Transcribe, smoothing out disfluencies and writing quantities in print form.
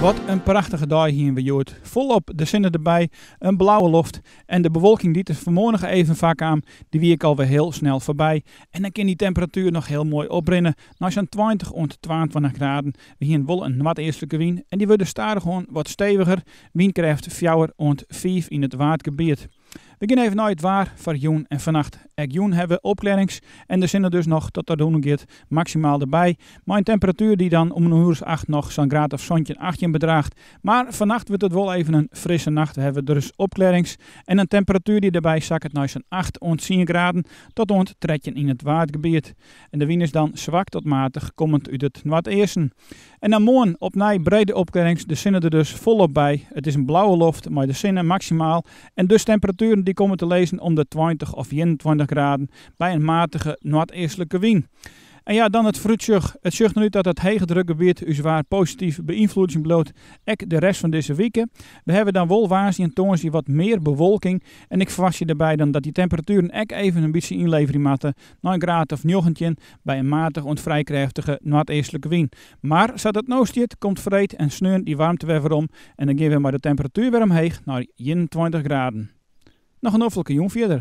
Wat in prachtige dei hiene we hjoed. Folop de sinne derby, in blauwe loft en de bewolking dy't der fanmoarn even foar kaam, dy wie ek alwer hiel snel foarby. En dan kin dy temperatuer noch hiel moai oprinne nei sa'n 20 oant 22 graden. We hiene wol in noardeastlike wyn en dy wurde stadichoan wat steviger, wynkrêft fjouwer oant fiif yn it Waadgebiet. We gean even nei it waar foar jûn en fannacht. Ek jûn hawwe we opklearrings en de sinne dus noch tot dat ûndergiet maksimaal derby, mei in temperatuer dy't dan om in oer as acht noch sa'n graad of 17, 18 bedraacht. Mar fannacht wurdt it wol even in frisse nacht. We hawwe dus opklearrings en in temperatuer dy't derby sakket nei sa'n 8 oant 10 graden tot oant 13 yn it Waadgebiet. En de wyn is dan swak tot matich kommend út it noardeasten. En dan moarn opnij brede opklearrings, de sinne der dus folop by. It is in blauwe loft mei de sinne maksimaal en dus temperatueren dy't komme te lizzen om de 20 of 21 graden by in matige noardeastlike wyn. En ja, dan it foarútsjoch. It sjocht der nei út dat it hegedrukgebiet ús waar posityf beynfloedzjen bliuwt, ek de rest fan dizze wike. We hawwe dan wol woansdei en tongersdei wat mear bewolking en ik ferwachtsje dêrby dan dat dy temperatueren ek even in bytsje ynleverje moatte nei in graad of 19 by in matich oant frij krêftige noardeastlike wyn. Mar sa't it no stiet, komt freed en sneon dy waarmte wer werom en dan gean we mei de temperatuer wer omheech nei 21 graden. Noch in noflike jûn fierder.